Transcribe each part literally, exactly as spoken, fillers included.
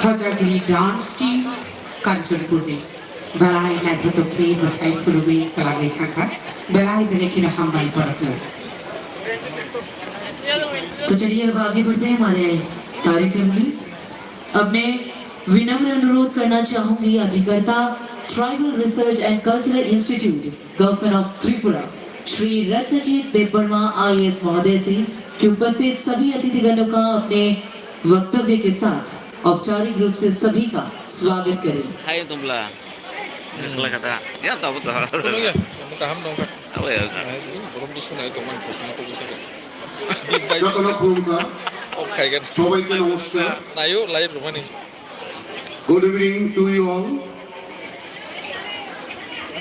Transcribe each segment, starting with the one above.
Hojagiri dance team Kanchanpurni belai naithotok khe bwsai phunugwi kwlangwi thangkha, belai belai kheno hambai borokno. तो चलिए अब आगे बढ़ते हैं हमारे कार्यक्रम में। अब मैं विनम्र अनुरोध करना चाहूंगी अधिकर्ता tribal research and cultural institute government of Tripura Shri Ratnajit Debbarma IAS महोदय से कि उपस्थित सभी अतिथिगणों का अपने वक्तव्य के साथ औपचारिक रूप से सभी का स्वागत करें। Hai, tumla. Kala kata. Ya, tahu tahu. Kuno ya, kamu kaham dong kan? Apa ya? Nah, ini belum disunai teman kesini kok gitu kan. Bis baik. Jotono khulumkha, oh, khai kan. Sobaike namaskar. Nayo, live rumah nih. Good evening to you all.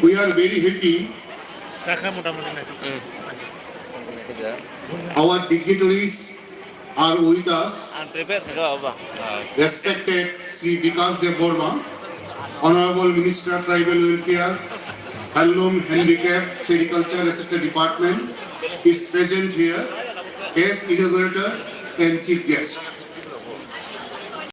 We are very happy. Chakha motamoti nai. Our dignitaries are with us. Ang prepare saka oba. Respected Shri Bikash Debbarma, Honorable Minister Tribal Welfare, Handloom, Handicraft, Sericulture, et cetera Department is present here as inaugurator and chief guest.